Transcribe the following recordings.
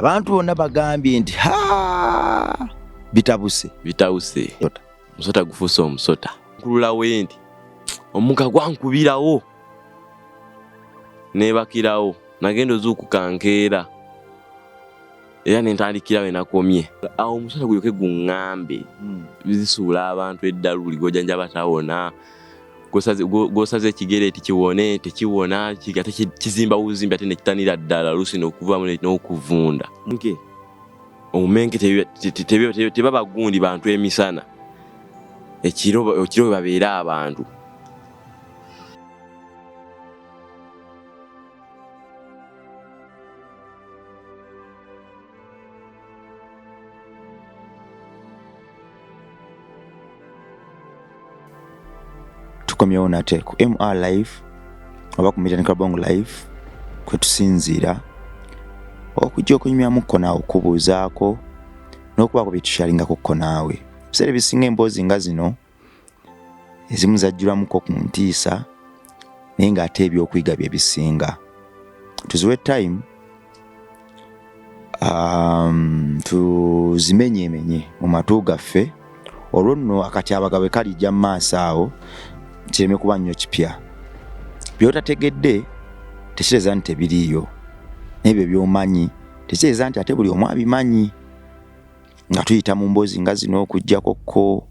Abantu bonna bagambye nti ha, bitabuse. Bitabuse, omusota gufuuse omusota. Nkulula wendi omugga gwankubirawo nebakirawo, nagenda ozuukuka nkeera era nentandikirawo enakomye awo. Omusota gulyoke guŋŋambe zisuula abantu eddalu, buli gwojanjaba tawona, gwosaze ekigere tikiwone, tekiwona, ate kizimba buzimbi ate nekitanira ddala, oluusi n'okuvamu n'okuvunda. Nke omumenke tebaba gundi bantu emisana, ekiro ekiro babeera abantu. Tukomyewo nate ku MR Live oba ku Milton Kabong Live, kwetusinziira okujja okunyumyamuko naawe, okubuuzaako n'okubaako byetushalingako ko naawe. Ebiseera ebisinga emboozi nga zino ezimu zajjulamuko ku ntiisa, naye ng'ate ebyokuyiga bye bisinga. Tuziwe time, tuzimenyemenye mu matu gaffe, olwo nno akatyabaga bwe kalijja mu maaso awo kireme kuba nnyo kipya. By'otategedde tekitegeeza nti tebiriiyo, n'ebyo by'omanyi tekitegeeza nti ate buli omu abimanyi. Nga tuyita mu mboozi nga zino okuggyako ko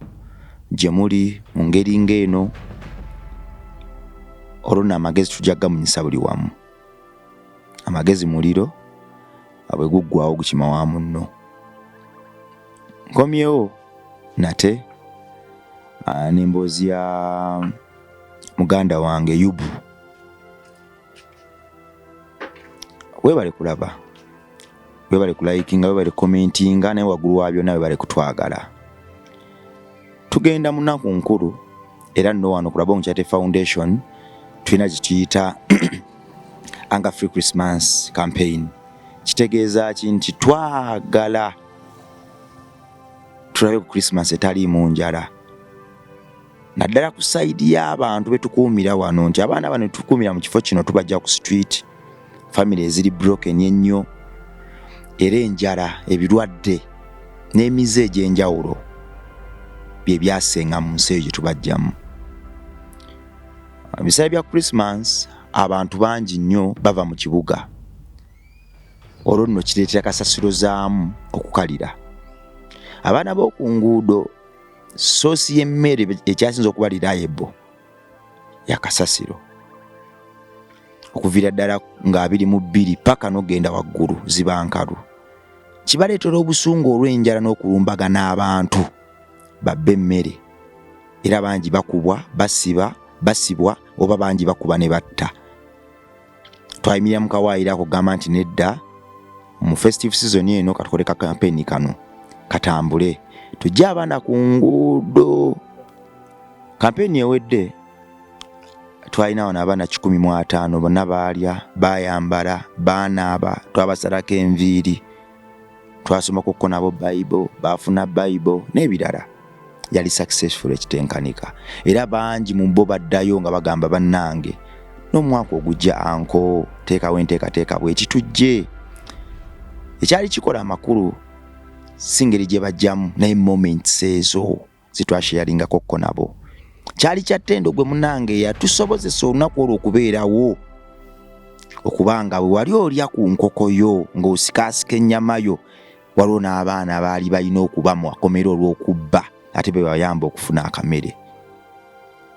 gye muli mu ngeri ng'eno, olwo nno amagezi tujja kugamunyisa buli wamu. Amagezi muliro, bwe guggwawo gukima wa munno. Nkomyewo nate n'emboozi ya muganda wange Yubu. Webale kulaba, webale kulikinga, webale commentinga, naye waggulu wa byonna webale kutwagala. Tugenda mu nnaku nkulu, era nno wano ku Rabong Charity Foundation tulina kye tuyita Hunger Free Christmas Campaign. Kitegeeza ki? Nti twagala tulabe ku Christmas etaliimu njala, naddala ku side y'abantu betukuumira wano, nti abaana bano tukuumira mu kifo kino tubajja ku street, family eziri broken ennyo, era enjala, ebirwadde n'emize egy'enjawulo bye byasenga mu nsi eyo gye tubajjamu. Ebiseera bya Christmas abantu bangi nnyo bava mu kibuga, olwo nno kireetera kasasiro zaamu okukalira. Abaana b'oku nguudo, source y'emmere ekyasinza okuba reliable ya kasasiro, okuviira ddala nga 22 paka n'okugenda waggulu ziba nkalu. Kibaleetera obusungu olw'enjala n'okulumbagana abantu babba emmere, era bangi bakubwa, basiba, basibwa, oba bangi bakuba ne batta. Twayimirira mu kawaayiro ako kugamba nti nedda, mu festive season eno katukole ka campaign kano katambule, tujje abaana ku nguudo. Campaign ewedde twalina wano abaana 150, bonna baalya, bayambala, baanaaba, twabasalako enviiri, twasomako nabo Bible, baafuna Bible n'ebirala. Yali successful ekitenkanika, era bangi mu bo baddayo nga bagamba, "Bannange, n'omwaka ogujja anko teekawo enteekateeka bweki tujje." Ekyali kikola amakulu si ngeri gye bajjamu, naye moments ezo zitwasharingako ko nabo kyali kya ttendo. Gwe munange yatusobozesa olunaku olwo okubeerawo, okubanga bwe wali olya ku nkoko yo ng'osikaasika ennyama yo, waliwo n'abaana baali balina okuba mu akomero olw'okubba, ate be bayamba okufuna akamere.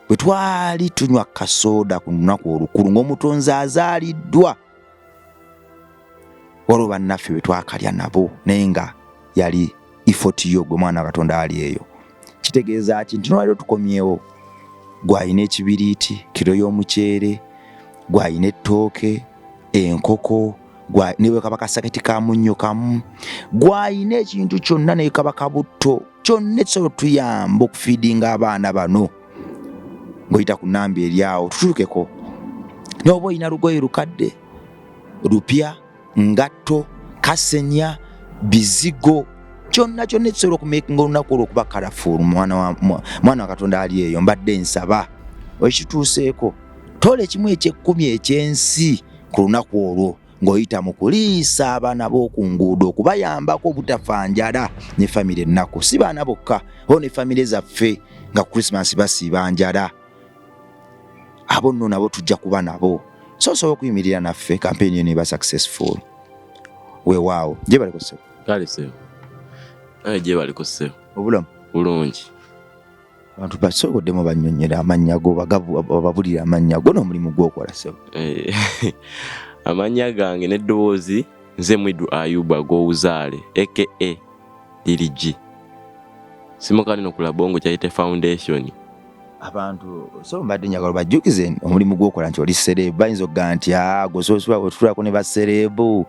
Bwe twali tunywa kasooda ku lunaku olukulu ng'omutonzi azaaliddwa, waliwo bannaffe bwe twakalya nabo, naye nga yali effort yo gwe mwana wa Katonda ali eyo. Kitegeeza ki? Nti nolwaliro tukomyewo, gwalina ekibiriiti, kiro y'omuceere, gwalina ettooke, enkoko, ne bwe kaba kasaketi ka munnyo kamu, gwalina ekintu kyonna, naye kaba kabutto, kyonna ekisobola otuyamba okufeedinga abaana bano, ng'oyita ku namba eri awo tutuukeko. N'oba olina lugoye lukadde, lupya, ngatto, kasenya, bizigo, kyonna kyonna ekisobola okumakinga olunaku olwo okuba colourful, mwana wa Katonda ali eyo, mbadde nsaba ekituuseeko, toola ekimu ekyekkumi ekyensi ku lunaku olwo. ng'oyita mu kuliisa abaana b'oku nguudo okubayambako obutafa njala ne famire ennaku si baana bokka o ne famire zaffe nga Christmas basiiba njala abo nno nabo tujja kuba nabo so osobola okuyimirira naffe kampeyini eno eba successful weewaawo gyebaleko ssebo. Kale ssebo nawe gyebaleko ssebo. Obulamu bulungi. Abantu basoboddemu bannyonnyera amannya go babulira amannya go n'omulimu gw'okola ssebo. Eh, amannya gange n'eddoboozi nze Mwidu Ayubu ag'obuzaale aka Lil G. Simuka nino ku Labongo Charity Foundation. Abantu so mbadde njagala bajjukize omulimu gw'okola nti oli sereebu bayinza okugamba nti ah, gwe ne basereebu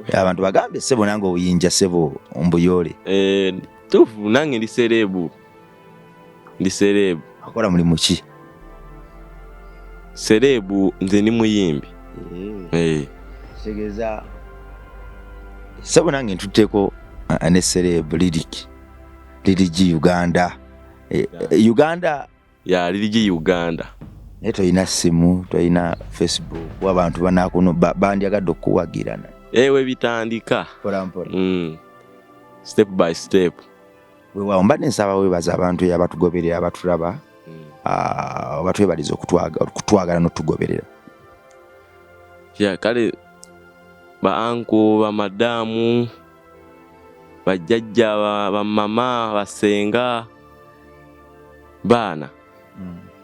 eh. abantu bagambe ssebo nange obuyinja ssebo mbuyoole. Eh, tuufu nange ndi sereebu. Ndi sereebu. Akola mulimu ki? Sereebu nze ndi muyimbi. Eh. Kitegeeza ssebo nange ntutteko ne sereebu Lyric Lil G Uganda. Uganda ya Lil G Uganda. Naye tolina simu, tolina Facebook, abantu banakuno bandyagadde okukuwagirana. Ewe bitandika mpola mpola. Step by step. Weewaawo mbadde nsaba weebaza abantu abatugoberera abatulaba obatwebaliza okutwagala n'otugoberera. Ya kale ba anko ba madamu bajjajja ba mama basenga baana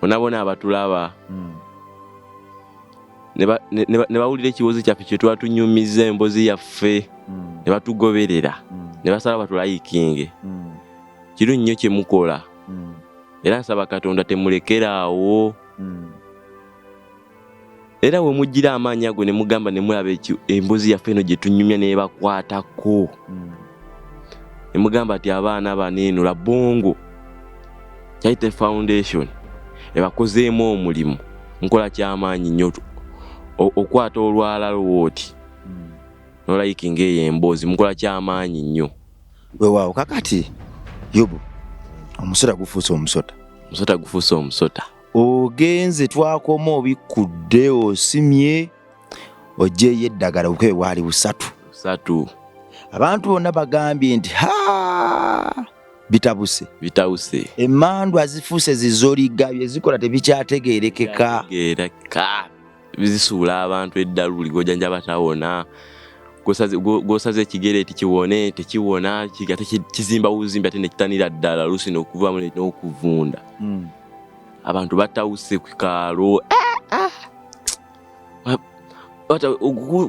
bona bona abatulaba ne bawulira ekibuuzo kyaffe kye tuba tunyumiza emboozi yaffe ne batugoberera ne basaba batulayikinge kirungi nnyo kye mukola era nsaba Katonda temulekeraawo era we mujjira amaanyi ago ne mugamba ne mulaba emboozi yaffe eno gye tunyumya n'ebakwatako ne mugamba nti abaana bano eno Labongo Charity Foundation ebakozeemu omulimu nkola kyamaanyi nnyo okwata olwala lwoti n'olayikinga eyo emboozi mukola kyamaanyi nnyo. Weewaawo kakati Yobu omusota gufuuse omusota. Omusota gufuuse omusota. Ogenze twakoma obikkudde osimye oggyeyo eddagala obukebe bwali busatu. Busatu. Abantu bonna bagambye nti ha bitabuse. Bitabuse. Emmandwa zifuuse zizoliga bye zikola tebikyategeerekeka. Tegeereka. Bizisuula abantu eddalu buli gw'ojjanja batawona. Gw'osaze ekigere tikiwone tekiwona ate kizimba buzimbi ate ne kitanira ddala oluusi n'okuvaamu n'okuvunda. Abantu batawuse ku kaalo.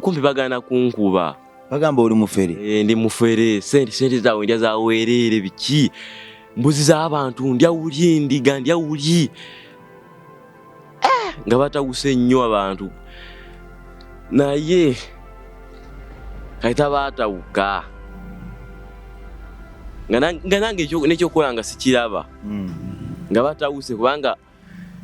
Kumpi bagaana kunkuba. Bagamba oli mufere. Ndi mufere. Sente zaabwe ndya za weereere biki. Mbuzi z'abantu ndya wuli endiga ndya wuli. Nga batawuse nnyo abantu. Naye kati tabaatawuka. Nga nange n'ekyokukola nga sikiraba. Nga batawuse kubanga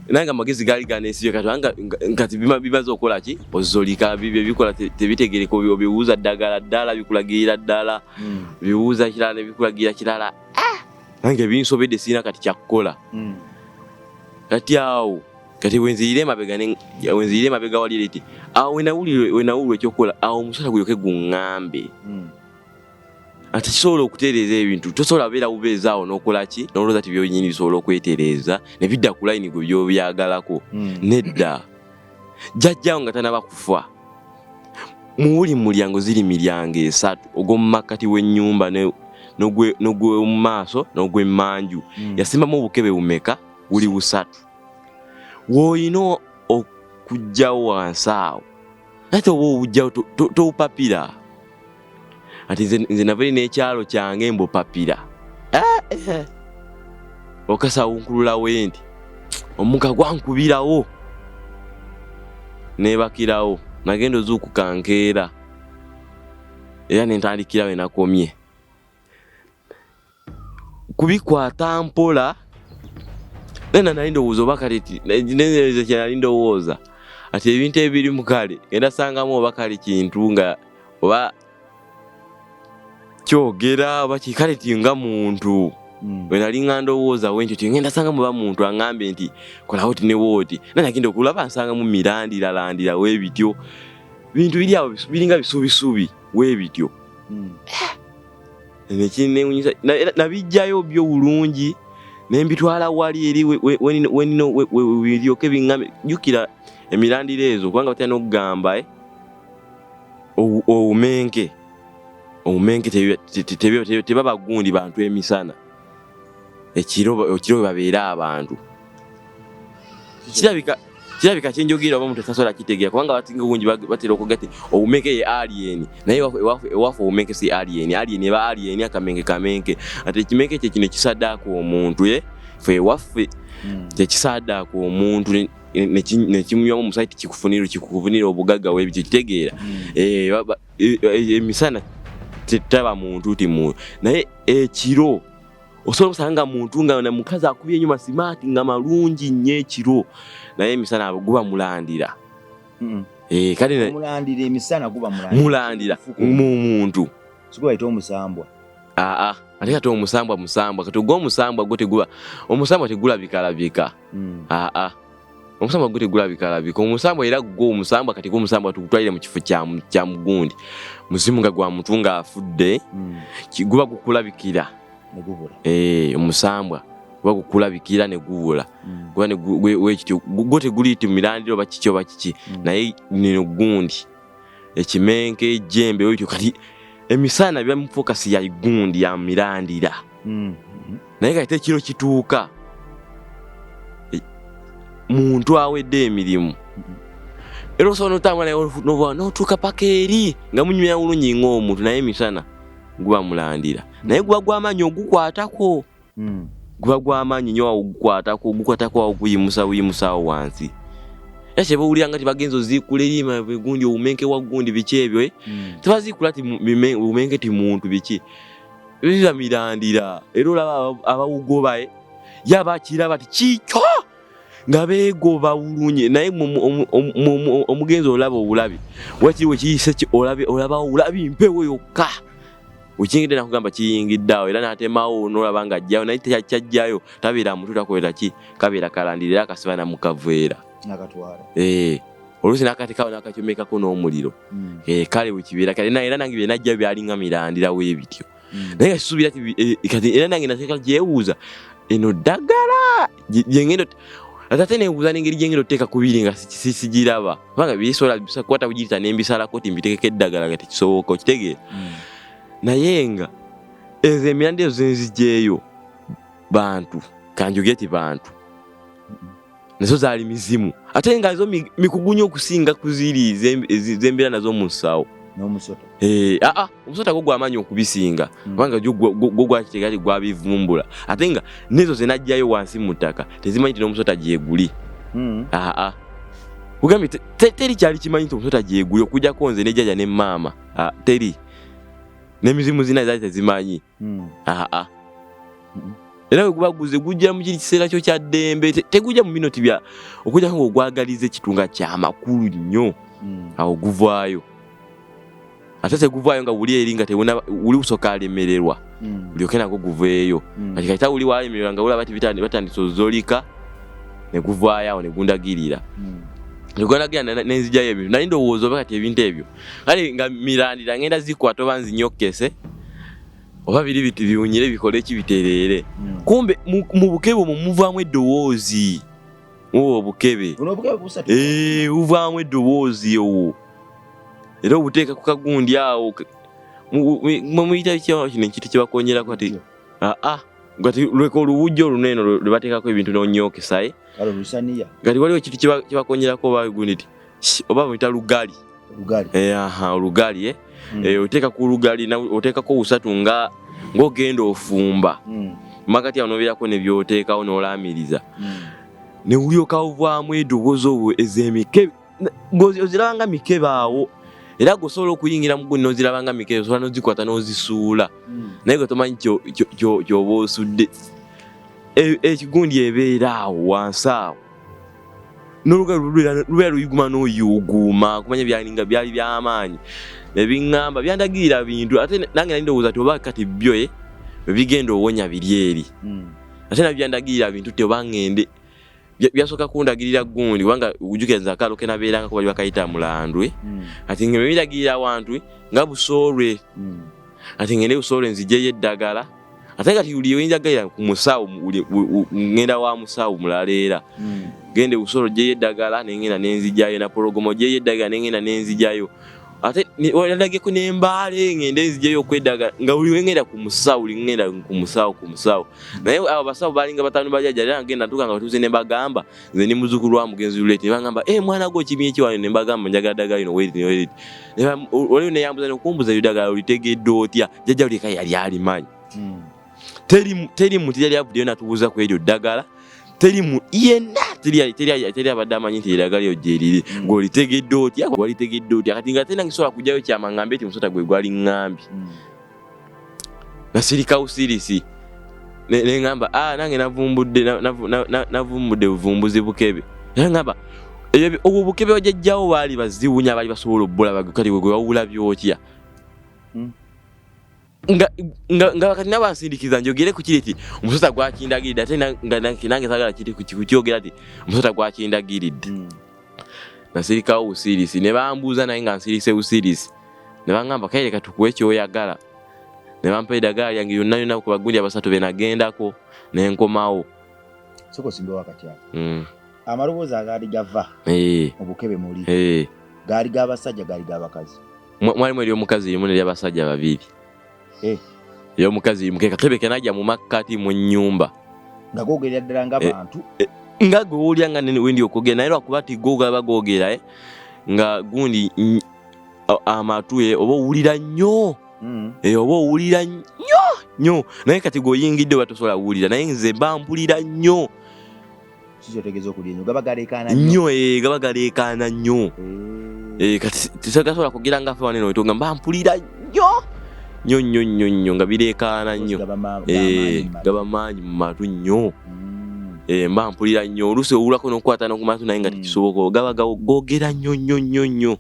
nange amagezi gaali ganeesibye kati kubanga kati bimaze okukola ki? Ozolika bibyo bikola tebitegeereka obiwuuza ddagala ddala bikulagirira ddala. Biwuuza kirala ne bikulagirira kirala. Nange binsobedde sirina kati kyakukola. Kati awo kati wenzirire emabega wenzirire emabega wali eri awo wenawulira ekyokukola awo omusota gulyoke guŋŋambe. Ate kisobola okutereeza ebintu tosobola beera bubeezi awo n'okola ki n'olowooza nti byonyini bisobola okwetereeza ne bidda ku layini gwe by'obyagalako. Nedda jjajjaawo nga tanaba kufa mu buli mulyango ziri miryango esatu ogw'omu makkati w'ennyumba n'ogw'omu maaso n'ogw'emmanju. Yasimbamu obukebe bumeka buli busatu w'olina okujjawo wansi awo ate oba obujjawo tobupapira. Ati nze nava eri n'ekyalo kyange mbupapira. Okasawunkululawo enti omuka gwankubirawo neebakirawo nagenda ozuukuka nkeera era ne ntandikira we nakomye kubikwata mpola nena nali ndowooza oba kale nze kye nali ndowooza ati ebintu ebirimu kale ngenda sangamu oba kale kintu nga oba kyogera oba kale ti nga muntu. Bwe nali nga ndowooza wentyo ti ngenda sangamu oba muntu aŋŋambe nti kolawo ti ne wooti naye nagenda okulaba nsangamu mirandiralandira weebityo Bintu biri awo biringa bisubisubi weebityo. Nekinewunyisa nabijjayo byo bulungi nembitwala wali eri wenino biryoke biŋŋambe. Jjukira emirandira ezo, kubanga batera n'okugamba obumenke obumenke tebaba gundi bantu emisana, ekiro ekiro we babeera abantu. Kirabika kyenjogera oba omuntu tasobola kitegeera, kubanga abasinga obungi batera okuga ti obumenke ye alien, naye ewaffe obumenke si alien. Alien eba alien, akamenke kamenke, ate ekimenke kye kino ekisaddaaka omuntu. Ffe ewaffe kyekisaddaaka omuntu nekimunywamu omusaayi, tikikufunira kikufunira obugagga webityo, kitegeera? Emisana tetaba muntu ti muntu, naye ekiro osobola okusanga nga muntu nga na mukazi akubye enyuma smart nga malungi nnyo ekiro, naye emisana guba mulandira. Kale Omulandira emisana guba mulandira. Mulandira mu muntu. Sigubayita omusambwa? Aa, ate kati omusambwa musambwa, kati ogwo omusambwa gwo teguba omusambwa, tegulabikalabika. Aa, omusambwa gwo tegulabikalabika. Omusambwa era gwo omusambwa, kati gwo omusambwa tugutwalire mu kifo kya mugundi muzimu nga gwa muntu ng'afudde, guba gukulabikira. Negubula. Omusambwa guba gukulabikira ne gubula. Guba ne wekityo gwo teguliiti mirandira oba kiki oba kiki, naye nino gundi ekimenke, ejjembe wekityo. Kati emisana biba mu focus ya gundi ya mirandira, naye kati ekiro kituuka muntu awedde emirimu, era osobola notambula naye notuuka paka eri nga munywera bulungi ng'omuntu, naye emisana guba mulandira, naye guba gw'amaanyi ogukwatako. Guba gw'amaanyi nnyo awo ogukwatako, ogukwatako awo guyimusa buyimusa awo wansi. Era kyeba owulira nga tibagenza oziikula eri gundi obumenke wa gundi biki ebyo, tebaziikula ti bumenke ti muntu biki, biba mirandira. Era olaba abawugoba, yaba akiraba ti kikyo nga beegoba bulungi, naye omugenzi olaba obulabi wakiri wekiyise olaba obulabi mpewo yokka wekiyingidde, nakugamba kiyingidde awo, era n'atemawo n'olaba nga ajjayo, naye kyajjayo tabeera mutu, takolera ki, kabeera kalandira, era akasiba na mukaveera. Nakatwala. Oluusi n'akatekawo n'akakyomekako n'omuliro. Kale wekibeera kale, era nange byenajjayo byalinga mirandira weebityo, naye nga kisuubira ti kati era nange nateeka gyewuuza eno ddagala gyengenda ate nebuuza n'engeri gyengenda oteeka ku biri nga sigiraba, kubanga bisobola kukwata bugirita nembisalako ti mbitekeko eddagala nga tekisoboka, okitegeera? Naye nga ezo emirandira ezo zenzigyeyo bantu, kanjogere ti bantu, nazo zaali mizimu, ate nga zo mikugu nnyo okusinga ku ziri zembeera nazo mu nsawo. N'omusota. Aa, omusota gwo gwamaanyi okubisinga, kubanga gwo gwakitegeera ti gwabivumbula, ate nga nezo zenajjayo wansi mu ttaka tezimanyi ti n'omusota gyeguli. Aa, kugambye teri kyali kimanyi nti omusota gyeguli okujjako nze nejjajja ne maama. Teri n'emizimu zina zaali tezimanyi. Aa, era bwe guba guze gujja mu kiri kiseera kyo kya ddembe, tegujja mu minoti bya okujjako ng'ogwagaliza ekitu nga kyamakulu nnyo, awo guvaayo. Ate teguvaayo nga wuli eri nga tewuna wuli usooka alemererwa, ulyoke nagwo guveeyo. Kati kata wuli walemererwa nga ulaba ti batandise ozolika, ne guvaayo awo ne gundagirira, negundagirira nenzijjayo ebintu. Nali ndowooza oba kati ebintu ebyo kale nga mirandira ngenda zikwata oba nzinyokese oba biri biti biwunyire bikole ki bitereere. Kumbe mu bukebe omwo muvaamu eddoboozi, muba obukebe. Buno obukebe busatu. Buvaamu eddoboozi owo, era obuteeka ku kagundi awo muyita kino ekintu kyebakonjerako kati. Aa, kati lweka oluwujjo oluno eno lwe bateekako ebintu n'onyookesa. Kale olusaniya. Kati waliwo ekintu kyebakonjerako oba gundi ti oba muyita lugali. Olugali. Aha, olugali. Oteeka ku lugali oteekako busatu nga ng'ogenda ofumba, makati awo nobeerako ne byoteekawo n'olaamiriza, ne ulyoka ovaamu eddoboozi obwo ez'emikebe oziraba nga mikebe awo, era gwe osobola okuyingira mu gundi n'oziraba nga mikebe, osobola n'ozikwata n'ozisuula, naye gwe tomanyi ky'oba osudde. Ekigundi ebeera awo wansi awo n'olugalo lubeera luyuguma n'oyuguuma kumanya byalinga byali byamaanyi nebiŋŋamba byandagirira bintu. Ate nange nali ndowooza ti oba kati byo bwe bigenda owonya biri eri, ate nabyo byandagirira bintu ti oba ŋŋende. Byasooka kundagirira gundi kubanga ujjukira nze akaalo ke nabeerangako bali bakayita Mulandwe. Kati nga bwebiragirira awantu nga Busoolwe. Kati ngende Busoolwe nzijeyo eddagala. Ate kati buli wenjagalira ku musawo ngenda wa musawo mulala era. Gende Busoolwe oggyeyo eddagala ne ngenda ne nzigyayo, na Pologomo oggyeyo eddagala ne ngenda ne nzigyayo. Ate nalageko ne Mbale ngende nzigyeyo okweddagala nga buli wengenda ku musawo buli ngenda ku musawo ku musawo. Naye abo basawo balinga bataano bajajja era ngenda ntuuka nga batuuse ne mbagamba nze ndi muzzukulu wa mugenzi Luleti ne bangamba eh mwana gwe okimye ki wano ne mbagamba njagala ddagala lino weriti weriti. Waliwo neyambuza nokumbuza eryo ddagala olitegedde otya jjajja leka yali alimanyi. Teri muntu yali avuddeyo natubuuza ku eryo ddagala teri yenna teri abadde amanyi nti eddagala eryo gyeriri gwe olitegedde otya walitegedde otya kati nga tena ngisobola kujjayo kyama ngambe nti musota gwe gwali ŋŋambye. Nasirika busirisi ne ŋŋamba nange navumbudde buvumbuzi bukebe era ŋŋamba obwo bukebe bajjajjawo baali bazibu nnyo abaali basobola obbulaba kati gwe wawulabye otya. Nga kati nabansindikiza njogere ku kiri nti omusota gwakindagiridde ate nange saagala kiri kukyogera nti omusota gwakindagiridde. Nasirikawo busirisi ne bambuuza naye nga nsirise busirisi ne bangamba kale leka tukuwe ky'oyagala ne bampa eddagala lyange yonna yonna ku bagundi abasatu be nagendako ne nkomawo. Sooka osimbewo akati ako. Amaloboozi agaali gava mu bukebe muli gaali g'abasajja gaali g'abakazi? Mwalimu ery'omukazi limu n'ery'abasajja babiri. Ery'omukazi limu ke kakebe ke najja mu makkati mu nnyumba. Nga googerera ddala nga bantu? Nga gwe w'olya nga wendi okwogera naye lwakuba ti go gaba googera nga gundi amatu oba owulira nnyo. Oba owulira nnyo nnyo naye kati gw'oyingidde oba tosobola kuwulira naye nze mba mpulira nnyo. Kiki otegeeza okulya ennyo? Gaba galeekaana nnyo. Gaba galeekaana nnyo. Kati tegasobola kugira nga ffe wano eno mba mpulira nnyo nnyo nnyo nnyo nnyo nga bireekaana nnyo. Gaba maanyi mu matu nnyo. Mba mpulira nnyo oluusi owulako n'okukwata n'oku matu naye nga tekisoboka gaba googera nnyo nnyo nnyo nnyo.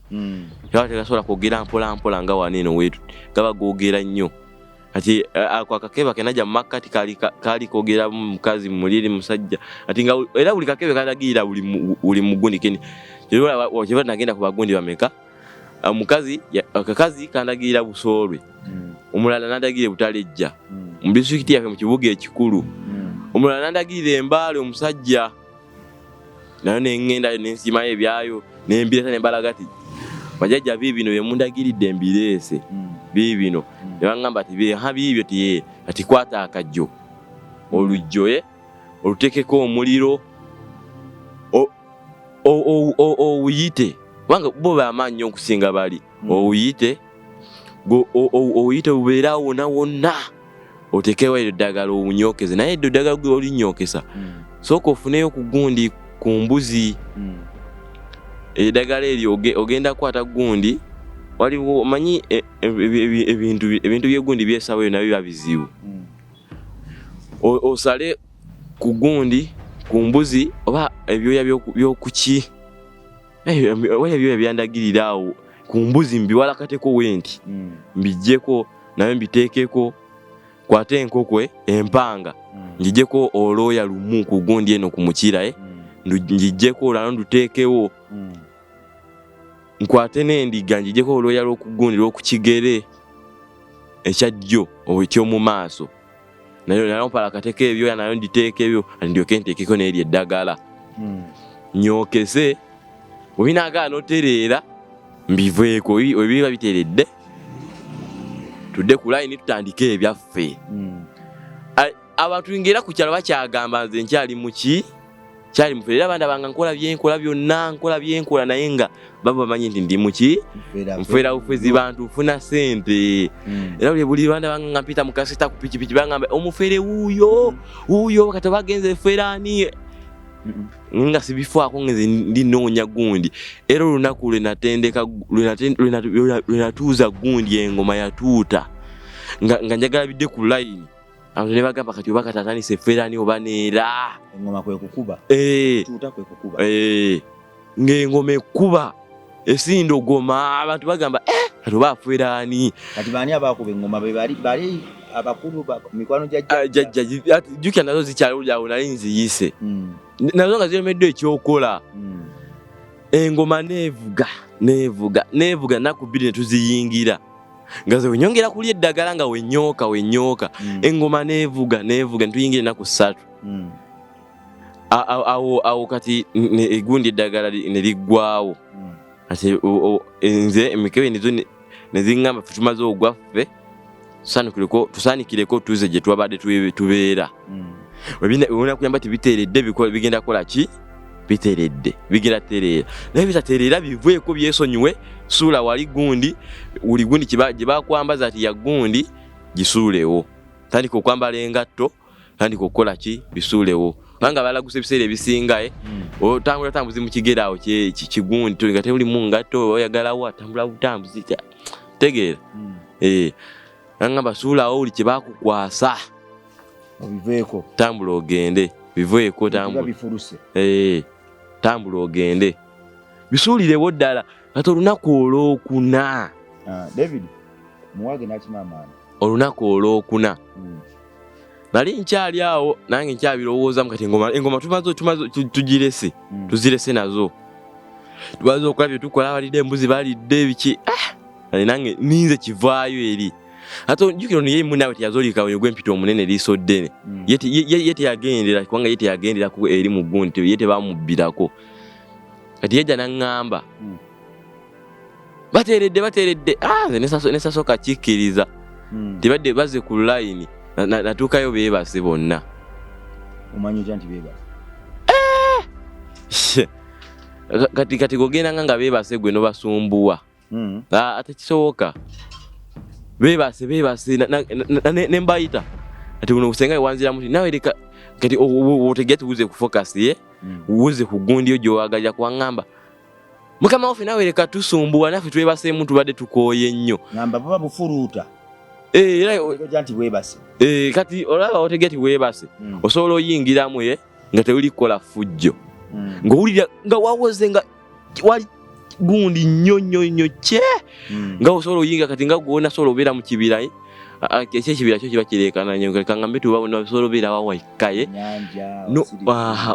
Gaba tegasobola kwogera mpola mpola nga wano eno weetu gaba googera nnyo. Kati ako akakebe ke najja mu makkati kaali koogera mukazi muliri musajja kati nga era buli kakebe kalagirira buli mugundi keni kyeva nagenda ku bagundi bameka omukazi akakazi kandagirira Busoolwe omulala nandagirira Butalejja mu disitulikiti yaffe mu kibuga ekikulu omulala nandagirira Embaale omusajja nayo nengenda nensimayo ebyayo nembireeta nembalaga ti bajjajja biibino bye mundagiridde mbireese biibino ne baŋŋamba ti biibyo ti kati kwata akajjo olujjo oluteekeko omuliro owuyite kubanga bo bamaanyi nnyo okusinga bali owuyite owuyite obubeere awo wonna wonna oteekewo eryo ddagala owunyookeze naye eryo ddagala gwe olinyookesa sooka ofuneyo ku gundi ku mbuzi eddagala eryo ogenda kukwata gundi waliwo omanyi ebintu by'egundi byesawo eyo nabyo biba bizibu osale ku gundi ku mbuzi oba ebyoya by'okuki oba ebyoya byandagirira awo ku mbuzi mbiwalakateko wenti mbiggyeko nayo mbiteekeko kwate enkoko empanga ngijjeko olwoya lumu ku gundi eno ku mukira ngijjeko olwo nduteekewo nkwate n'endiga ngijjeko olwoya lw'okugundi lw'okukigere ekya ddyo eky'omu maaso nayo nayo mpalakateko ebyoya nayo nditeeka ebyo ndyoke nteekeko n'eryo eddagala nyookese bwe binaagaana otereera mbiveeko bwe biba biteredde tudde ku layini tutandike ebyaffe. Abantu ng'era ku kyalo bakyagamba nze nkyali muki kyali mufere era bandabanga nkola byenkola byonna nkola byenkola naye nga baba bamanyi nti ndi muki nfera bufezi bantu nfuna ssente era buli bandabanga nga mpita mu kasita ku pikipiki bangamba omufere wuuyo wuuyo kati bagenze feraani nga sibifaako nze ndi nnoonya gundi era olunaku lwe natendeka lwe natuuza gundi engoma yatuuta nga njagala bidde ku layini abantu ne bagamba kati oba kati atandise feraani oba neera engoma kwe kukuba tuuta kwe kukuba ng'engoma ekkuba esindogoma abantu bagamba kati oba aferaani kati baani abaakuba engoma be bali Abakulu mikwano gya ah, jjajja jjukira nazo zikyali awo nali nziyise hmm. Nazo nga ziremeddwa ekyokola hmm. Engoma neevuga neevuga neevuga naku bbiri ne tuziyingira nga ze wenyongera kulya eddagala nga wenyooka wenyooka hmm. Engoma neevuga neevuga netuyingira ennaku ssatu. Awo awo kati egundi eddagala ne liggwawo. Kati nze emikebe nizo neziŋŋamba ffe tumaze ogwaffe, tusaanikireko tuze gye twabadde tubeera. Webinakuyamba tibiteeredde bigenda kukola ki? Biteredde, bigenda tereera, naye bitatereera biveeko, byesonyiwe, suula wali gundi, wuli gundi gye bakwambaza ati ya gundi gisuulewo, tandika okwambala engatto, tandika okukola ki, bisuulewo, kubanga balagusa ebiseera ebisinga eh? Otambula tambuzi mu kigere awo kigundi nga tewuli mu ngatto, oyagalawo atambula butambuzi, tegeera. Eh, nangamba suulawo buli kye bakukwasa obiveeko, tambula ogende, biveeko, tambula bifuluse. Eh, tambula ogende bisuulirewo ddala. Kati olunaku olwokuna, ah, David muwage nakima amaani. Olunaku olwokuna nali nkyali awo nange nkyabirowoozamu. Kati engoma tumaze tugirese, tuzirese nazo, tumaze okukola bye tukola, balidde embuzi, balidde biki, ah! Nange ninze kivaayo eri. Ate jjukira ono ye munaawe teyazolika oyo gwempita omunene eriiso ddene. Ye teyagendera, kubanga ye teyagenderako eri mu gundi, ye tebamubbirako. Kati yejja naŋŋamba, bateeredde, bateeredde. Ah, nze nesasooka kikkiriza. Tebadde bazze ku layini, natuukayo beebase bonna. Omanyi otya nti beebase? Eh! Kati gogendanga nga beebase gwe nobasumbuwa. Ah, tekisoboka, beebase, beebase, ne mbayita ati buno busenga wanziramu ti nawe leka. Kati otegera tiwuze ku focus ye, wuze ku gundi yo gyowagalira, kuwaŋŋamba mukama waffe nawe leka tusumbuwa, naffe twebaseemu, tubadde tukooye nnyo. Ngamba buba bufuruuta. Eh, era otya nti bwebase? Eh, kati olaba otegera ti weebase, osobola oyingiramu ye nga tewuli kukola fujjo, ng'owulira nga wawoze nga wali gundi nnyo nnyo nnyo kye nga osobola oyingira. Kati nga gwona sobola obeera mu kibira, eh? Ekyekibira kyo kiba kireekana nnyo, kangambe tuba osobola obeera wawekkaye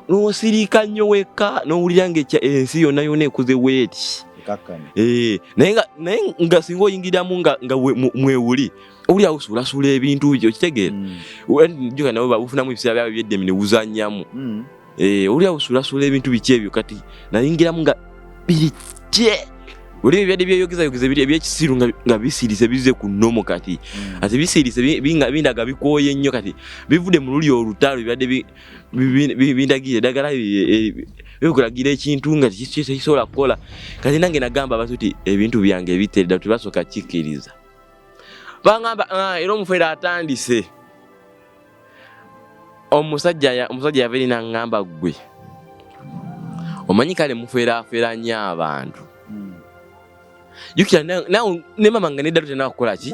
n'osirika nnyo wekka, n'owulira nga ensi yonna yonna ekuze weeti. Eh, naye nga singa oyingiramu nga mwewuli owulira usuulasuula ebintu byo, okitegeera? Jjuka nabo babufunamu ebiseera byabwe byeddemi ne buzannyamu. Eh, owulira usuulasuula ebintu biki ebyo. Kati nayingiramu nga biri kye oli ebyadde byeyogezayogeza ebiri ebyekisiru nga bisirise, bize ku nnomo. Kati ati bisirise, bindaga bikooye nnyo. Kati bivudde mu luli olutalo, byadde bindagira eddagala bikulagira ekintu nga tekisobola kukola. Kati nange nagamba abantu ti ebintu byange biteredda, tebasooka kikkiriza. Bangamba, ah, era omufere atandise. Omusajja yava eri naŋŋamba, ggwe omanyi kale mufeeraafeera nnyo abantu. Jjukira nawe ne mama nga nedda tutena kukola ki.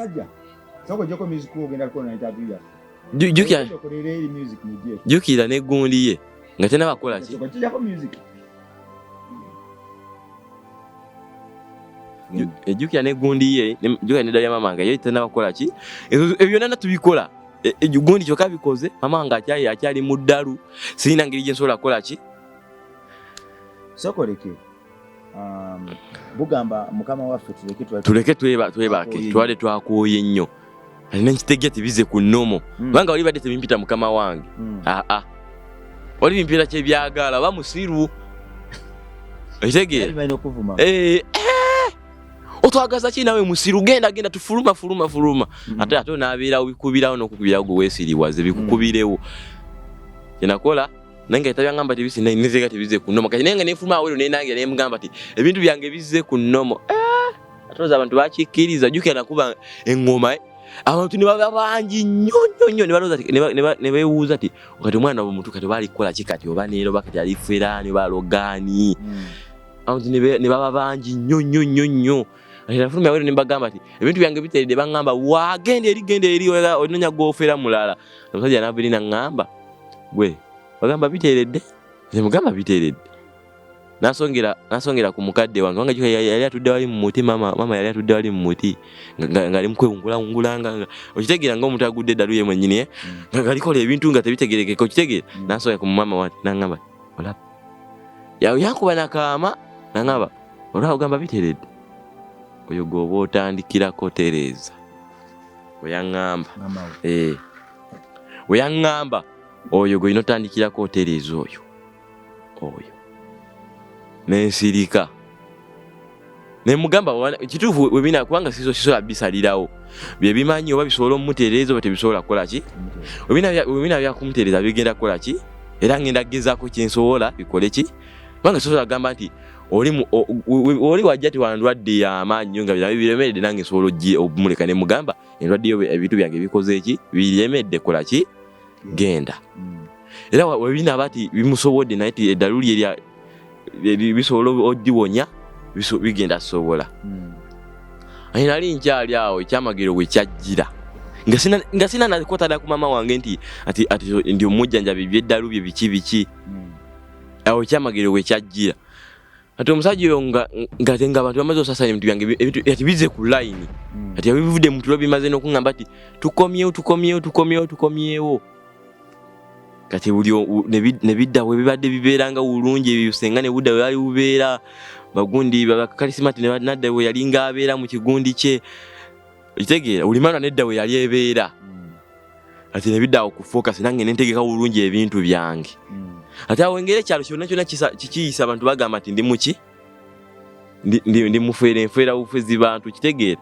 Jjukira negundi ye nga tenaba kukola ki. Ejjukira negundi ye, jjukira nedda lya mama nga ye tenaba kukola ki. Ebyo byonna tubikola, gundi kyokka bikoze mama nga akyali mu ddalu, sirina ngeri gye nsobola kukola ki. Sokoleke bugamba mukama waffe tuleke. Tuleke twebake, twale twakooye nnyo. Alina nkitegera tebize ku nnomo, kubanga wali badde tebimpita mukama wange. Aa, wali bimpita kyebyagala, oba musiru, okitegeera? Eh, eh, otwagaza ki nawe musiru, genda genda, tufuluma fuluma fuluma. Ate ate onaabeerawo bikubirawo n'okukubirawo, gwe weesiriwaze bikukubirewo. Kyenakola naye nga etabyangamba tebisi nizega tebize ku nnomo. Kati naye nga nenfuluma awo nenange nemugamba ti ebintu byange bizze ku nnomo. Eh, ate oza abantu bakikkiriza. Jjukira nakuba eŋŋoma, eh, abantu ne baba bangi nnyo nnyo nnyo, ne balowooza ne beewuuza ti kati omwana omutu kati oba alikukola ki, kati oba neera, oba kati aliferaani, oba alogaani. Abantu ne baba bangi nnyo nnyo nnyo nnyo. Kati nafulumya wero ne mbagamba ti ebintu byange biteredde. Baŋŋamba, wagenda eri, genda eri, ononya gw'ofera mulala. Omusajja nava eri naŋŋamba, gwe bagamba biteredde? Nze mugamba biteredde. Nasongera ku mukadde wange, kubanga jjukira yali atudde wali mu muti, maama yali atudde wali mu muti ng'ali mu kwewungulawungula, nga okitegeera ng'omuntu agudde eddalu ye mwennyini, eh? Nga alikola ebintu nga tebitegeerekeka, okitegeera. Nasongera ku maama wange n'aŋŋamba, olaba yankuba nakaama, n'aŋŋamba, olaba ogamba biteredde, oyo gw'oba otandikirako tereeza. Weyaŋŋamba, eh, weyaŋŋamba oyo gw'olina otandikirako otereeza oyo oyo. Nensirika nemugamba kituufu webina, kubanga sisobola bisalirawo byebimanyi oba bisobola omutereeza oba tebisobola kukola ki. Webina byakumutereeza bigenda kukola ki, era ngenda kugezaako kyensobola bikole ki, kubanga sisobola kugamba nti oli wajja ti wandwadde y'amaanyi nnyo nga birabe biremeredde, nange nsobola omuleka nemugamba endwadde yo ebintu byange bikoze ki, biremedde, kola ki, genda. Era webinaaba ti bimusobodde, naye ti eddalu lye bisobola odiwonya, bigenda sobola. Aye nali nkyali awo, ekyamagero bwe kyajjira nga sina nakwatala ku maama wange nti ati ndi omujjanjabi ebyeddalu bye biki biki. Awo ekyamagero bwe kyajjira, ati omusajja oyo nga abantu bamaze osasanya ebintu byange, ebintu ati bize ku layini, ati ebivudde mu tulo bimaze n'okuŋŋamba nti tukomyewo, tukomyewo, tukomyewo, tukomyewo. Kati buli ne bidda we bibadde bibeeranga bulungi, ebyo senga ne budda we bali bubeera bagundi bakalisimati ne nadda we yalinga abeera mu kigundi kye, okitegeera, buli mana nedda we yali ebeera. Ati ne bidda awo ku focus, nange ne ntegeka bulungi ebintu byange. Ate awo engeri ekyalo kyonna kyonna kikiyisa, abantu bagamba nti ndi muki, ndi mufeera, enfeera bufezi bantu, kitegeera.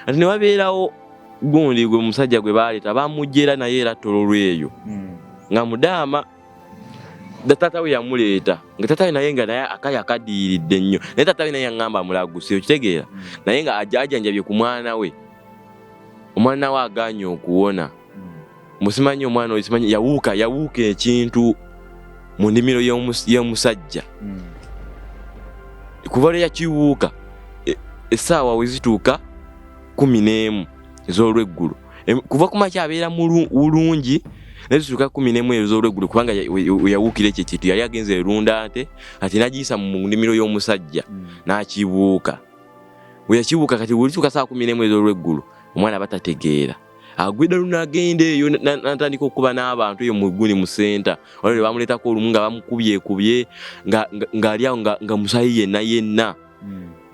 Ati ne wabeerawo gundi gwe musajja gwe baleeta, bamuggyera naye era ttololwa eyo nga mudaama da taata we yamuleeta, nga taata we naye nga naye akali akadiiridde nnyo, naye taata we naye yaŋŋamba amulaguse, okitegeera, naye nga ajja ajanjabye ku mwana we, omwana we agaanye okuwona. Musimanyi omwana oyo, simanyi yawuuka ekintu mu nnimiro y'omusajja. Kuva lwe yakiwuuka, essaawa we zituuka 11 ez'olweggulo, kuva ku makya abeera bulungi, naye zituuka 11 ez'olweggulo, kubanga we yawuukira ekyo ekintu yali agenze erunda nte, ati n'agiyisa mu nnimiro y'omusajja n'akibuuka. Bwe yakibuuka, kati bwe lituuka saa 11 ez'olweggulo, omwana aba tategeera, agwa eddalu n'agenda eyo n'atandika okuba n'abantu eyo mu gguni mu senta. Waliwo lwe bamuleetako olumu nga bamukubyekubye, ng'ali awo nga musayi yenna yenna,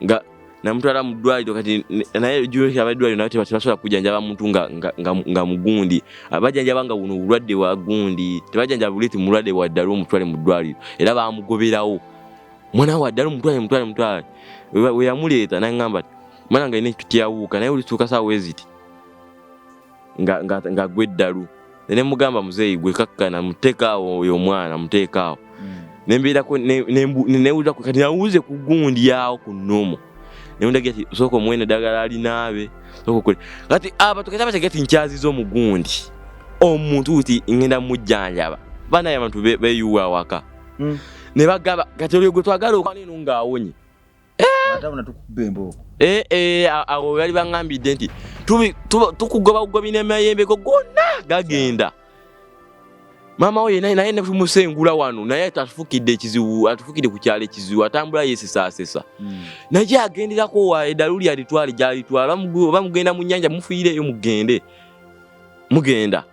nga namutwala mu ddwaliro. Kati naye aba eddwaliro naye tebasobola kujjanjaba muntu nga mugundi, bajjanjaba nga buno obulwadde bwa gundi, tebajjanjaba buli ti mulwadde bwa ddalu omutwale mu ddwaliro. Era bamugoberawo, mwana wa ddalu mutwale, mutwale, mutwale. We yamuleeta n'aŋŋamba ti mwana nga alina ekintu kyeyawuuka, naye olituuka saawa eziti nga gwe eddalu. Ne mugamba, muzeeyi gwe kakkana, muteeka awo oyo omwana, muteeka awo. Nembeerako newulira kati nawuze ku gundi awo ku nnomo, newundagira ti sooka omuwene eddagala alinaabe, sooka okole. Kati abantu kati abategera ti nkyaziza omugundi omuntu ti ngenda mujjanjaba, banaye abantu beeyuwa awaka ne bagamba kati olyo gwe twagala okwana eno ng'awonye. Ate abo natukuba embooko. Eh, eh, awo bali baŋŋambidde nti tukugoba bugobi n'emayembe go gonna gagenda. Maama we naye ne tumusengula wano, naye atufukidde ekizibu, atufukidde ku kyalo ekizibu, atambula yeesesaasesa, naye agenderako wa eddalu lyalitwale gyalitwala, oba mugenda mu nnyanja mufiireeyo, mugende mugenda.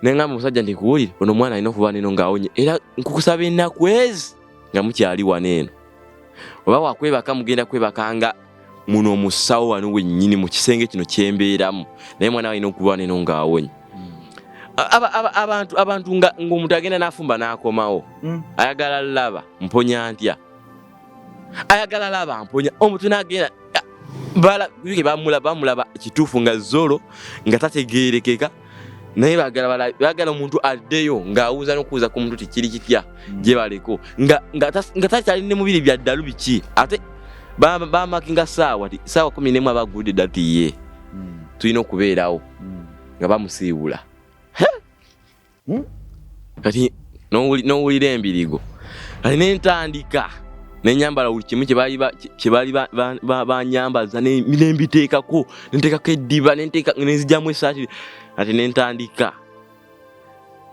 Neŋŋamba omusajja nti nkuwulire, ono omwana alina okuba neno ng'awonye, era nkukusaba ennaku ezi nga mukyali wano eno, oba wakwebaka mugenda kwebakanga muno omusawo wano wennyini mu kisenge kino kyembeeramu, naye mwana we alina okuba neno ng'awonye. Abantu ng'omuntu agenda n'afumba n'akomawo, ayagala laba mponya ntya, ayagala laba mponya. Omuntu n'agenda bamulaba kituufu nga zolo nga tategeerekeka, naye baagala omuntu addeyo ng'awuuza n'okuwuuza ku muntu tikiri kitya gye baleko nga takyali ne mubiri bya ddalu biki. Ate bamakinga saawa ti saawa 11 aba agudde eddalu ti ye tulina okubeerawo nga bamusiibula. Kati n'owulira embirigo, kati nentandika nenyambala buli kimu kye baali banyambaza, nembiteekako, nenteekako eddiba, nenzigyamu esaati, ati nentandika.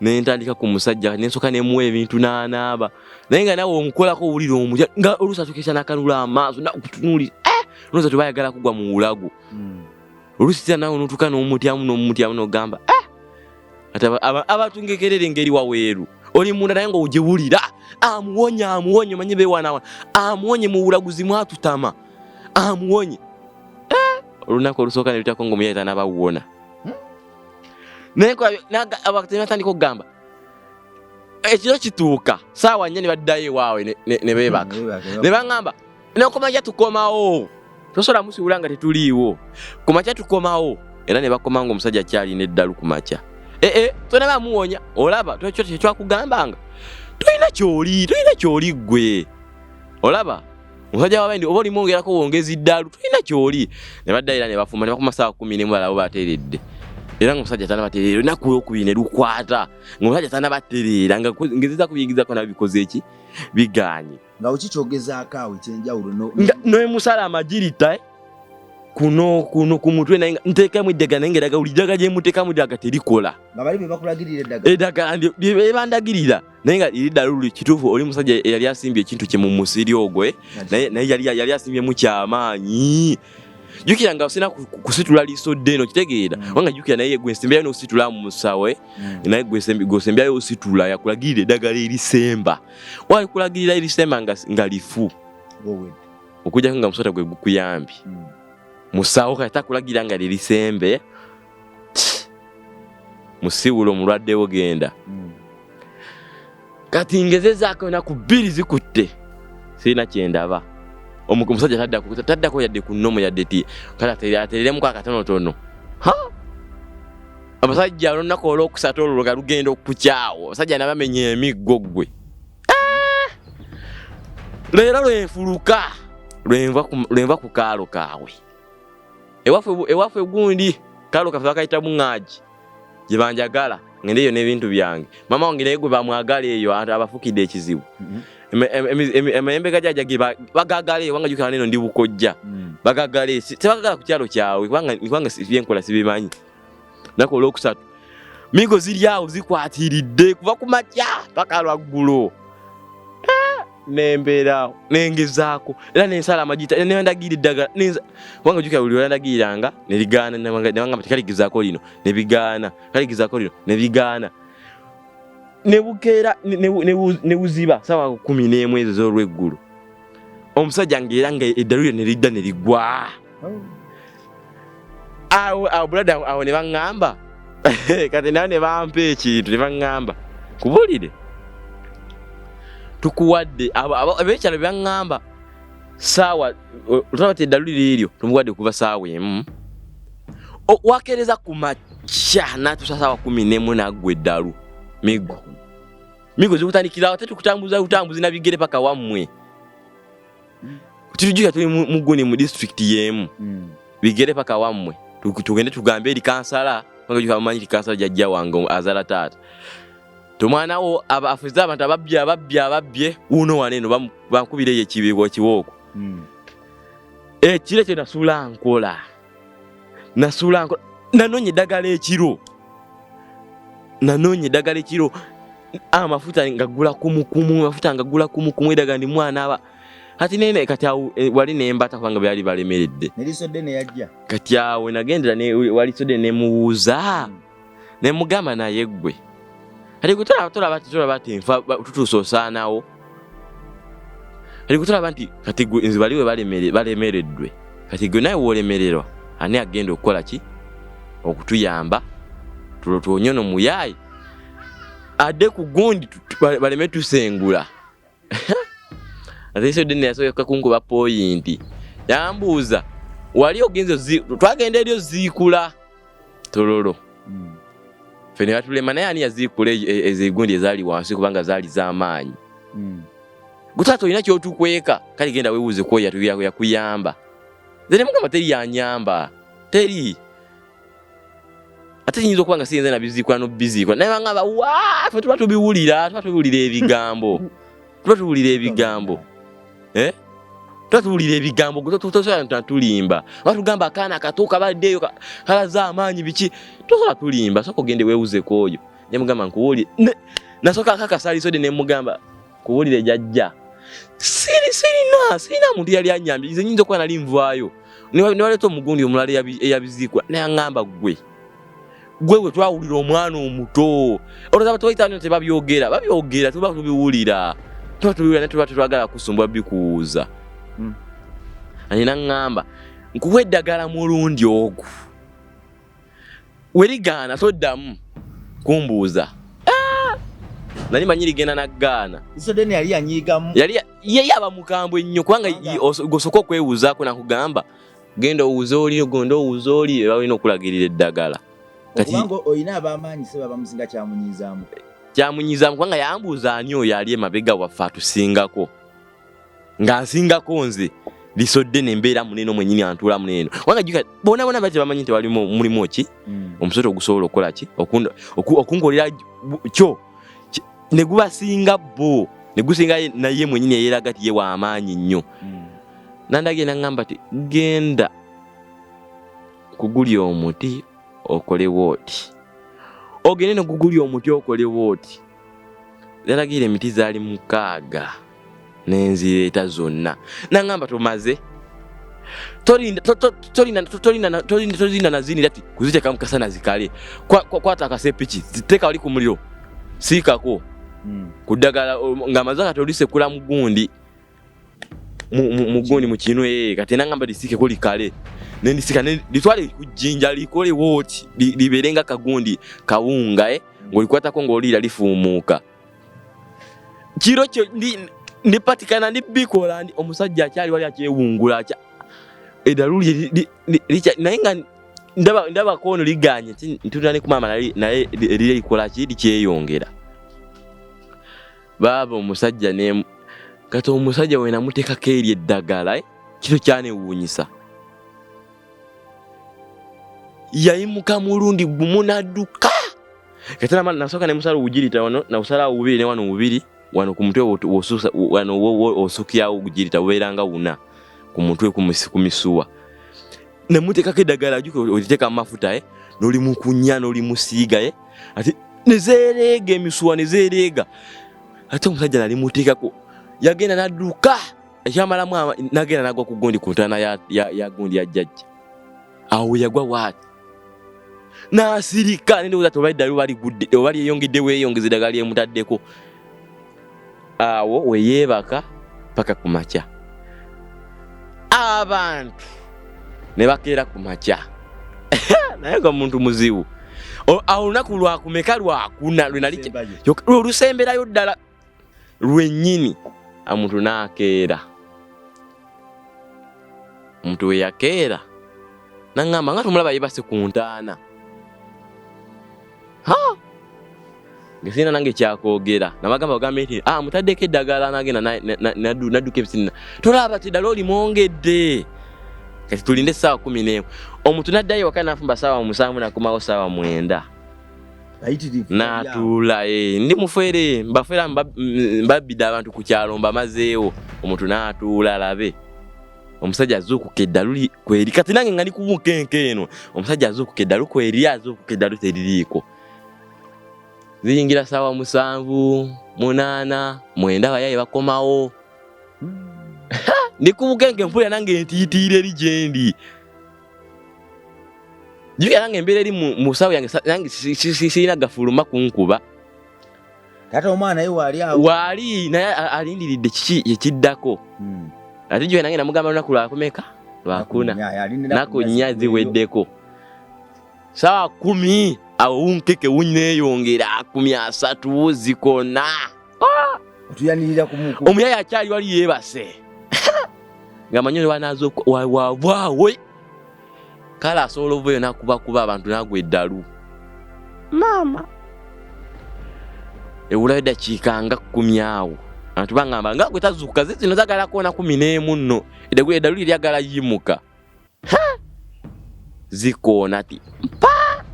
Nentandika ku musajja nensoka nemuwa ebintu n'anaaba, naye nga nawe omukolako owulira omutya, nga oluusi atukisa n'akanula amaaso nakutunuulira, eh! Olowooza tebayagala kugwa mu bulago. Oluusi tira nawe notuuka n'omutyamu n'omutyamu n'ogamba, eh! Ate abantu ngekerera engeri waweeru oli munda, naye nga ogiwulira amuwonye, amuwonye, omanyi beewanawana, amuwonye mu bulaguzi mwatutama, amuwonye. Eh! Olunaku olusooka ne lutako ng'omuyaye tanabawona. Naye batandika okugamba ekiro kituuka saawa 4 ne baddayo ewaabwe ne beebaka. Ne baŋŋamba nekumakya tukomawo, tosobola musiwula nga tetuliiwo, kumakya tukomawo. Era ne bakoma nga omusajja akyalina eddalu ku makya. Ee, tona bamuwonya, olaba kyetwakugambanga, tolina kyoli, tolina kyoli ggwe, olaba omusajja wabendi oba olimwongerako wongezi ddalu, tolina kyoli. Ne baddayo era ne bafumba ne bakoma saawa 11 alabo bateeredde, era ng'omusajja tanabatereera. Olunaku olwokubiri ne lukwata ng'omusajja tanabatereera, nga ngezeza kubiyigizako nabyo bikoze eki bigaanye. Nga okikyogezaako awo ekyenjawulo nemusala amagirita kuno kuno ku mutwe, naye nteekamu eddagala, naye nga eddagala buli ddagala gye muteekamu eddagala terikola. Nga bali be bakulagirira eddagala? Eddagala lye bandagirira, naye nga liri ddala luli kituufu. Oli musajja eyali asimbye ekintu kye mu musiri ogwo, naye yali asimbyemu kyamaanyi. Jjukira nga sina kusitula liiso ddene, okitegeera? Kubanga jjukira naye gwe nsembyayo n'ositula mu musawo, naye gwe osembyayo ositula, yakulagirira eddagala erisemba, walikulagirira erisemba nga lifu, okujjako nga musota gwe gukuyambye. Musawo kati takulagira nga lirisembe, musiwula omulwaddewo genda. Kati ngezezaako enaku 2 zikutte, sirina kyendaba. Omusajja taddako yadde ku nnomo, yadde ti kale atereremuko akatonotono. Abasajja olunaku olwokusatu olwo nga lugenda okukyawo, abasajja nabamenya emiggo ggwe. Leero lwenfuluka lwenva ku kaalo kaabwe ewaffe gundi kaalo kaffe bakayita buŋŋaagi gye banjagala ngende eyo n'ebintu byange. Mama wange naye gwe bamwagala eyo abafukidde ekizibu. Amayembe gajajja ge bagagala eyo, kubanga jjukira neno ndi bukojja. Bagagala eyo, tebagagala ku kyalo kyabwe, kubanga byenkola sibimanyi. Naku olwokusatu migo ziri awo zikwatiridde kuva ku makya paka lwaggulo. Nembeeraawo nengezaako era nensala amagita nendagira eddagala, kubanga jjukira buli lwandagiranga nerigaana, nebangamba tekaligezaako lino nebigaana, kaligezaako lino nebigaana, nebukeera nebuziba saawa 11 ezo z'olweggulo, omusajja ngaera nga eddalu lyo neridda nerigwa awo awo bulada awo ne baŋŋamba kati nawe ne bampa ekintu ne baŋŋamba kubulire tukuwadde abekyalo bye baŋŋamba saawa olaba ti eddalu liri eryo tumuwadde kuva saawa 1 wakeereza ku makya n'atuusa saawa 11 n'aggwa eddalu. Migo migo zikutandikirawo ate tukutambuza butambuzi na bigere paka wammwe. Kitujjukira tuli mu guni mu disitulikiti y'emu, bigere paka wammwe, tugende tugambe eri kansala, kubanga mumanyi ti kansala jjajja wange azaala taata tomwana wo afuze abantu ababbye ababbye ababbye wuno wano eno bankubira eyo ekibiiko kiwooko. Ekiro ekyo nasuula nkola, nasuula nkola, nanoonya eddagala ekiro, nanoonya eddagala ekiro, amafuta nga gula kumukumu, amafuta nga gula kumukumu, eddagala ndi mwana aba kati nene kati awo wali nembata kubanga byali balemeredde. Kati awo nagendera walisodde nemubuuza nemugamba naye ggwe kati gwe tolaba tolaba ti nfa tutuuse osaanawo, kati gwe tolaba nti kati gwe nze bali we balemereddwe, kati gwe nawe wolemererwa ani agenda okukola ki okutuyamba tuwonye ono muyaayi adde ku gundi baleme tusengula. Ate sodde yasooka kunkuba poyinti, yambuuza wali ogenze twagenda eri oziikula Tororo, ffe ne batulema, naye ani yaziikula ezo egundi ezaali wansi kubanga zaali z'amaanyi? Gwe taata olina kyotukweka, kale genda weebuuze kwoyo yakuyamba. Nze ne mugamba teri yanyamba, teri, ate kiyinza okuba nga siyinza nabiziikula n'obiziikula, naye bangamba wa ffe tuba tubiwulira, tuba tubiwulira ebigambo, tuba tuwulira ebigambo, eh? Tuba tuwulira ebigambo, tosobola tulimba, batugamba akaana akato kabaddeeyo kalaze amaanyi biki, tosobola tulimba, sooka ogende weewuzeko oyo. Ne mugamba nkuwulire. Nasooka akakasa Lisode ne mugamba kuwulire jajja. Siri sirina sirina muntu yali anyambye nze nyinza okuba nali nvaayo. Ne waleeta omugundi omulala eyabiziikula naye aŋŋamba ggwe. Gwe we twawulira omwana omuto. Olowooza abantu bayita bano tebabyogera, babyogera tuba tubiwulira. Tuba tubiwulira naye tuba tetwagala kusumbwa bikuwuuza. Ani naŋŋamba nkuwa eddagala mulundi ogwo. Werigaana toddamu kumbuuza. Ah! Nali manyi ligenda naggaana. Isodeni yali yanyiigamu. Yali ye yaba mukambwe nnyo kubanga gosooka okwewuuzaako nakugamba genda owuuze oli gonda owuuze oli era olina okulagirira eddagala. Kati kubanga olina ab'amaanyi sebo abamusinga kyamunyiizaamu. Kyamunyiizaamu kubanga yambuuza ani oyo ali emabega waffe atusingako. Nga nsingako nze liso ddene mbeera munene mwennyini antuula munene kubanga jjuka bona bona bali tebamanyi nti walimu mulimu ki omusota ogusobola okukola ki okunkolera kyo ne gubasinga bo ne gusinga naye mwennyini eyeeraga ti ye w'amaanyi nnyo. Nandagire naŋŋamba ti genda kugulya omuti okolewo oti ogende ne gugulya omuti okolewo oti. Yalagira emiti zaali 6 nenzireeta zonna nangamba tomaze tolinda nazinira ti kuziteeka mu kasana zikale kwata akasepiki ziteeka wali ku muliro siikako ku ddagala ng'amaze kati olisekula mugundi mugundi mu kinu kati nangamba lisiikeko likale nendisika litwale ku jjinja likole wooti libeere nga kagundi kawunga ng'olikwatako ng'oliira lifuumuuka. Kiro kyo ndipatikana ndibikola ndi omusajja akyali wali akyewungula akya eddalu lye naye nga ndaba kono liganye ntutula ne ku maama naye erire likola ki likyeyongera. Baaba omusajja ne kati omusajja we namuteekako eri eddagala kiro kyanewuunyisa. Yayimuka mulundi gumu n'adduka. Kati nasooka ne musala obugirita wano, nakusala awo bubiri ne wano bubiri, wano ku mutwe wosusa, wano osukyawo obugirita bubeera nga buna ku mutwe ku misuwa. Ne muteekako eddagala, jjukira oliteeka mu mafuta, n'olimukunya, n'olimusiiga, ate ne zeereega emisuwa ne zeereega. Ate omusajja nali muteekako, yagenda n'adduka. Ekyamalamu n'agenda n'agwa ku gundi ku ntaana ya gundi ya jjajja. Awo yagwa waati. N'asirika, ne ndowooza nti oba eddalu baligudde, oba lyeyongedde weeyongeza eddagala lyemutaddeko. Awo we yeebaka paka ku makya. Abantu ne bakeera ku makya. Naye nga muntu muzibu. Awo olunaku lwakumeka lwakuna lwe nali olusemberayo ddala lwennyini omuntu n'akeera. Omuntu we yakeera n'aŋŋamba nga tumulaba yeebase ku ntaana. Ha! Nga sirina nange kyakwogera. Nabagamba bagambe nti, mutaddeko eddagala n'agenda n'adduka ebisinde. Tolaba ti eddala olimwongedde. Kati tulinde essaawa 11. Omuntu n'addayo ewaka n'afumba ssaawa 7 n'akomawo ssaawa 9. N'atuula, ndi mufere, mbafera mbabbidde abantu ku kyalo mbamazeewo. Omuntu n'atuula alabe. Omusajja azuukuka eddalu kweri. Kati nange nga ndi ku bunkenke eno. Omusajja azuukuka eddalu kweri, azuukuka eddalu teririiko. Ziyingira ssaawa 7, 8, 9 abayaye bakomawo. Ndi ku bunkenke mpulira nange ntiitiira eri gye ndi. Jjukira nange embeera eri mu nsawo yange, nange sirina gafuluma kunkuba. Taata omwana ye waali awo. Waali naye alindiridde kiki ekiddako. Ate jjukira nange namugamba lunaku lwakumeka? Lwakuna. Nnaku nnya ziweddeko. Ssaawa 10 awo wunkeke wunneeyongera 30 zikona. Otuyanirira ku muku. Omuyaye akyali wali yeebase. Ng'amanyi oli wanaaza wabwawe. Kale asobola ovueyo n'akubakuba abantu n'agwa eddalu. Maama. Ewulayo eddakiika nga 10 awo. Abantu baŋŋamba nga gwe tazuukuka, ze zino zaagala koona 11 nno. Eddalu lye lyagala yimuka. Ha! Zikoona ti mpa!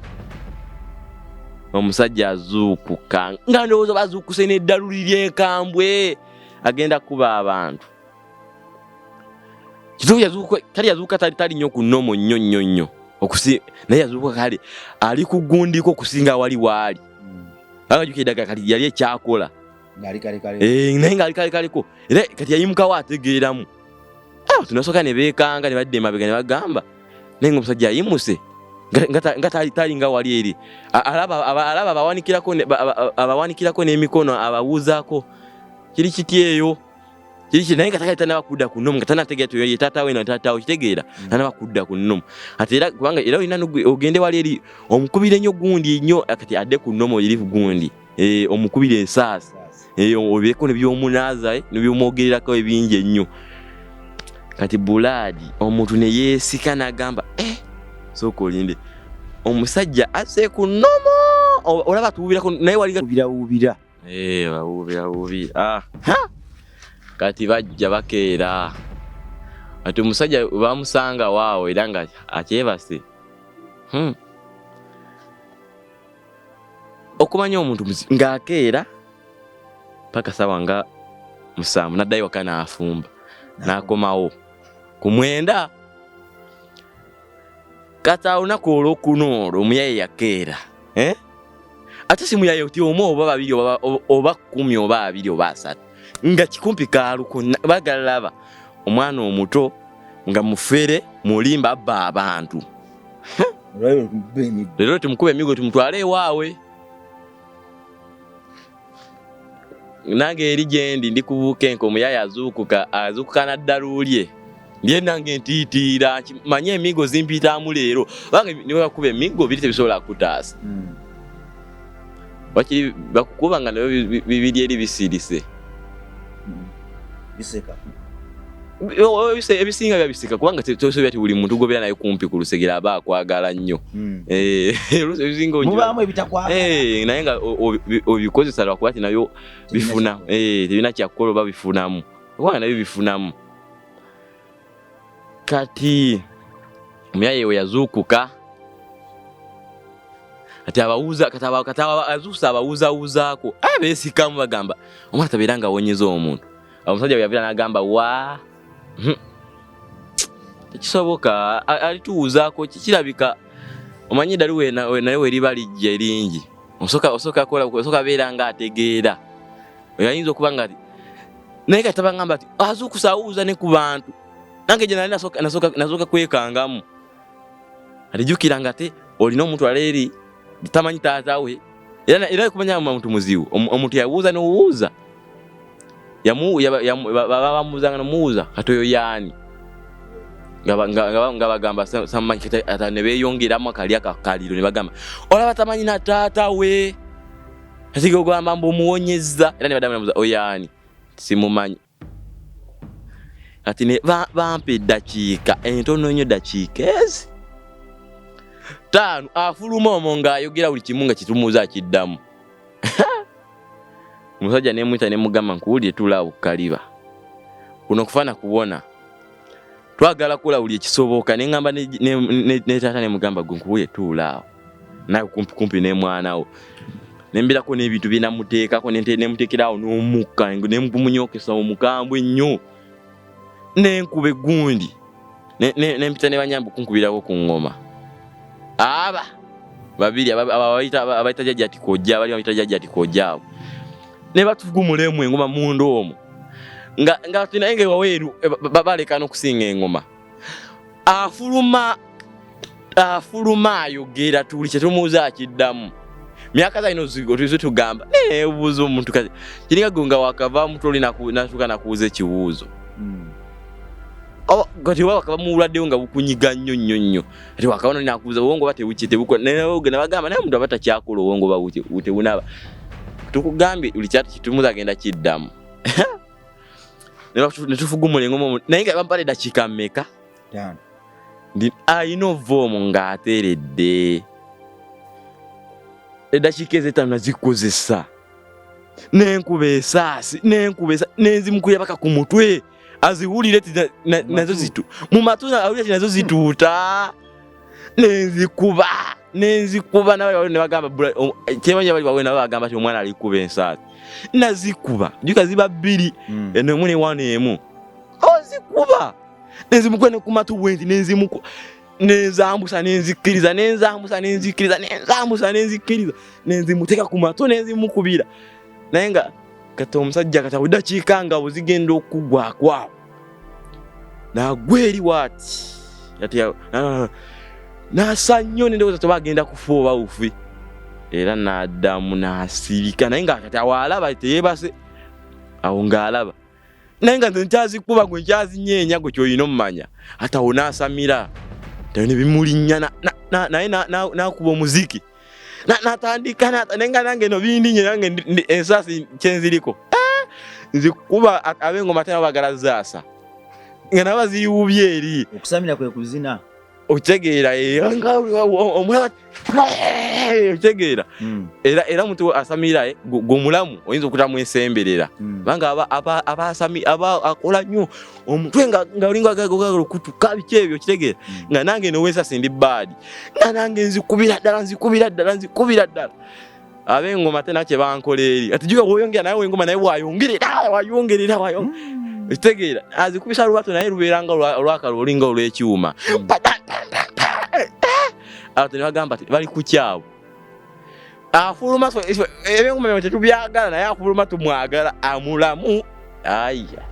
Omusajja azuukuka nga ndowooza bazuukuse n'eddalu liri enkambwe agenda kuba abantu. Kituufu yazuukuka, kale yazuukuka tali nnyo ku nnomo nnyo nnyo nnyo. Naye yazuukuka kale ali ku ggundiko okusinga awali waali. Akajukira eddagala kati yali ekyakola naye nga alikalekaleko era kati yayimukawo ategeeramu. Tunasooka ne beekanga ne badda emabega ne bagamba naye nga omusajja ayimuse nga tali nga wali eri alaba abawanikirako n'emikono abawuzaako kiri kiti eyo kiri naye nga tanaba kudda ku nnomu nga tanategeera ye taata we na taata we kitegeera tanaba kudda ku nnomu ate era kubanga era olina ogende wali eri omukubire nnyo gundi nnyo kati adde ku nnomu eri gundi omukubire ensaasi obeeko ne by'omunaaza ne by'omwogererako ebingi ennyo. Kati bulaadi omuntu ne yeesika n'agamba sooka olinde omusajja azze ku nnomo olaba tuwubirako naye wali wuubira bawuubira kati bajja bakeera ati omusajja bamusanga waawo era nga akyebase. Okumanya omuntu ng'akeera paka sawa nga 7 naddayo waka n'afumba n'akomawo ku 9. Kati awo olunaku olwokuna olwo omuyaye yakeera ate si muyaye oti omu oba 2 oba 10 oba 20 oba 30 nga kikumpi kaaluko bagala laba omwana omuto nga mufere mulimba abba abantu. Leero tumukube emigo tumutwale ewaawe. Nange eri gyendi ndi kubuuka enko omuyaye azuukuka naddaluulye ndiye nange ntiitiira manye emigo zimpitaamu leero kubanga niwe bakuba emigo biri tebisobola kutaasa. Wakiri bakukuba nga nabyo bibiri eri bisirise biseka ebisinga biba biseka kubanga tosobola ti buli muntu gobera naye kumpi ku lusegere aba akwagala nnyo. Mubaamu ebitakwagala naye nga obikozesa lwakuba ti nabyo bifuna tebirina kyakukola oba bifunamu kubanga nabyo bifunamu. Kati omuyaye we yazuukuka ati abawuza kati azuusa abawuzawuzaako beesikamu bagamba omwana tabeera nga awonyeza omuntu. Omusajja bwe yavira n'agamba wa tekisoboka alituwuzaako kirabika omanyi eddalu naye we liba lijja eringi osooka beera nga ategeera oyo ayinza okuba nga naye kati tabagamba ati azuukusa awuuza ne ku bantu. Nange gye nali nasooka kwekangamu atijjukira nga ate olina omuntu ala eri tamanyi taata we era kumanya omuntu muzibu omuntu yawuuza n'owuuza bamubuuzanga nomuwuuza kati oyo yaani nga bagamba samanyi ne beeyongeramu akali akakaliro ne bagamba olaba tamanyi na taata we kati ogamba mbu omuwonyezza era ne baddamu oyo yaani simumanyi. Kati ne bampa eddakiika entono nnyo ddakiika ezi 5 afuluma omwo ng'ayogera buli kimu nga kitumuuza akiddamu. Omusajja ne muyita ne mugamba nkuwulire tuulaawo ku kaliba kuno kufaana kubona twagala kukola buli ekisoboka ne ŋŋamba ne taata ne mugamba gwe nkuwulire tuulaawo nawe kumpi kumpi ne mwana wo ne mbirako n'ebintu bye namuteekako ne muteekeraawo n'omukka ne gumunyokesa omukambwe ennyo ne nkuba eggundi ne mpita ne banyamba okunkubirako ku ŋŋoma. Aba babiri abayita jjajja ati kojja bali bayita jjajja ati kojja abo ne batugumulemu engoma munda omwo nga naye nga ewaweeru balekana okusinga engoma. Afuluma ayogera tuli kyetumuuza akiddamu. Myaka zalina tugamba obuuza omuntu kati kiringa gwe nga wakava mutu oli natuuka nakubuuza ekibuuzo kati oba wakava mu bulwaddewo nga bukunyiga nnyo nnyo nnyo kati wakaba noli nakubuuza obwongo oba tebukola nabagamba naye omuntu aba takyakola obwongo oba tebunaba tukugambye buli kyatumuuza agenda kiddamu. Ne tufugumula engoma naye nga bampadde eddakiika mmeka alina ova omwo ng'ateeredde eddakiika ezo 5 nazikozesa nenkuba esaasi nenzimukubira paka ku mutwe aziwulire ti nazo zitu mu matu awulire ti nazo zituuta nenzikuba ne bagamba kyemanya bali bawe nabo bagamba ti omwana alikuba ensaasi nazikuba juka ziba 2 eno emu ne wano emu ozikuba nenzimukuba ne ku matu bwenti nenzimukuba. Nenzambusa nenzikiriza, nenzambusa nenzikiriza, nenzambusa nenzikiriza, nenzimuteeka ku matu, nenzimukubira. Naye nga kati omusajja kati awo dakiika nga bwe zigenda okuggwako awo nagwa eri waati ati n'asa nnyo, nendowooza toba agenda kufa oba bufi, era n'addamu n'asirika. Naye nga kati awo alaba teyeebase, awo ng'alaba, naye nga nze nkyazikuba, gwe nkyazinyeenya, gwe kyolina omumanya. Ate awo n'asamira ne bimulinnya, naye n'akuba omuziki, n'atandika, naye nga nange no bindinye, nange ensaasi kyenziriko nzikuba. Ab'engoma ate nabo bagala zaasa nga nabo baziriwubye eri. Okusamira kwe kuzina. Okitegeera, omulaba, okitegeera. Era omuntu asamira gwe omulamu oyinza okutamu ensemberera, kubanga aba akola nnyo omutwe nga olinga okutuka biki ebyo, okitegeera. Nga nange nowensasi ndi baadi, nga nange nzikubira ddala, nzikubira ddala, nzikubira ddala. Ab'engoma ate nakye bankola eri ati juga bw'oyongera, naye w'engoma naye bw'ayongerera, wayongerera, okitegeera, azikubisa lubato, naye lubeera nga olwakala olinga olw'ekyuma. Ate ne bagamba ti bali ku kyabo, afuluma. Ebyengoma byabwe tetubyagala, naye afuluma tumwagala, amulamu. Aya,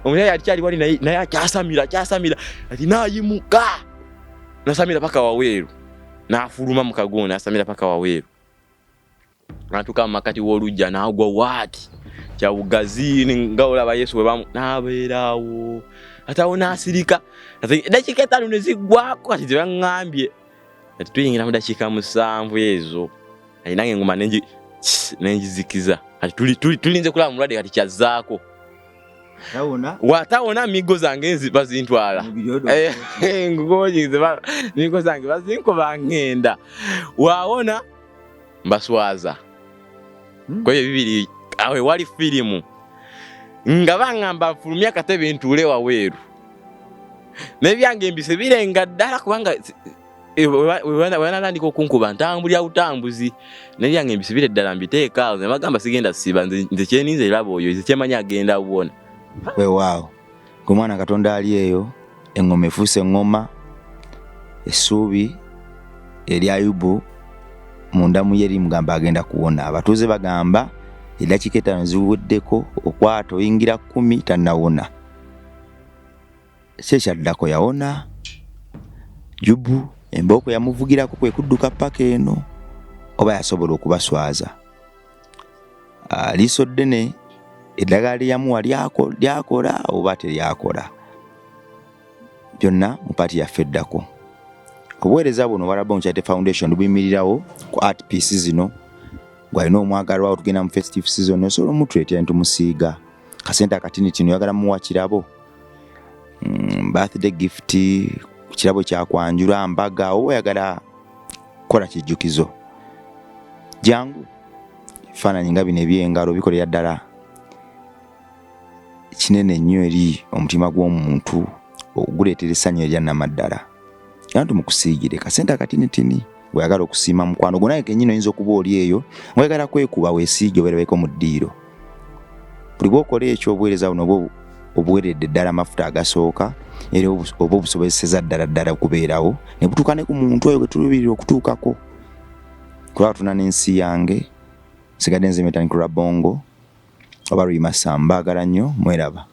omusajja akyali wali, naye akyasamira, akyasamira, ati nayimuka nasamira paka waweeru, n'afuluma mu kagoona, nasamira paka waweeru, natuuka mu makati w'olujja, n'agwa waati kyabugazi nga olaba Yesu bwe bamu n'abeeraawo. Ate awo n'asirika, eddakiika 5 ne ziggwako. Kati zebaŋŋambye ati tuyingira mu dakiika 7 ezo, ati nange ngoma nengizikiza. Kati tulinze kulaba mulwadde kati kyazzaako. Watawona, migo zange bazintwala, migo zange bazinkuba, ŋŋenda wawona mbaswaza. Kwebyo bibiri awo ewali firimu nga baŋŋamba nfulumye akatebe ntuule waweeru, nebyange mbise birenga ddala, kubanga webanatandika okunkuba ntambulira butambuzi, nebyange mbisibire ddala mbiteeka awo. Nebagamba sigenda siba, nze kyeninze eraba oyo, nze kyemanyi agenda buwona. Weewaawo, gwe mwana Katonda ali eyo, eŋŋoma efuuse eŋŋoma. Essuubi erya Ayubu mundamu ye limugamba agenda kuwona. Abatuuze bagamba eddakiika 5 ziweddeko okwata oyingira 10, tannawona. Ki ekyaddako? Yawona Jubu? Embooko yamuvugirako kwe kudduka paka eno, oba yasobola okubaswaza? Liiso ddene eddagala lye yamuwa lyakola oba teryakola? Byonna mu part yaffe eddako. Obuweereza buno obwa Rabong Charity Foundation buyimirirawo ku art piece zino. Gwalina omwagalwa, tugenda mu festive season, osobola omutuleetera ntumusiiga kasente akatinitini. Oyagala muwa kirabo, birthday gift, kirabo kyakwanjula, mbaga, oba oyagala kukola kijjukizo, jangu. Ebifaananyi nga bino ebyengalo bikolera ddala kinene nnyo eri omutima gw'omuntu, oguleetera essanyu erya nnamaddala. Anti mukusiigire kasente akatinitini. Bweyagala okusiima mukwano gwo, naye kennyini oyinza okuba oli eyo ngaoyagala kwekuba, weesiige obeerabeko mu ddiiro. Buli bw'okola ekyo, obuweereza buno oba obuweredde ddala amafuta agasooka, era oba obusobozeseza ddala ddala okubeerawo ne butuuka ne ku muntu oyo gwe tuluubirira okutuukako. Kulaba tuna n'ensi yange, nsigadde nze Metanik Rabongo oba Ruyima Sam. Mbaagala nnyo, mweraba.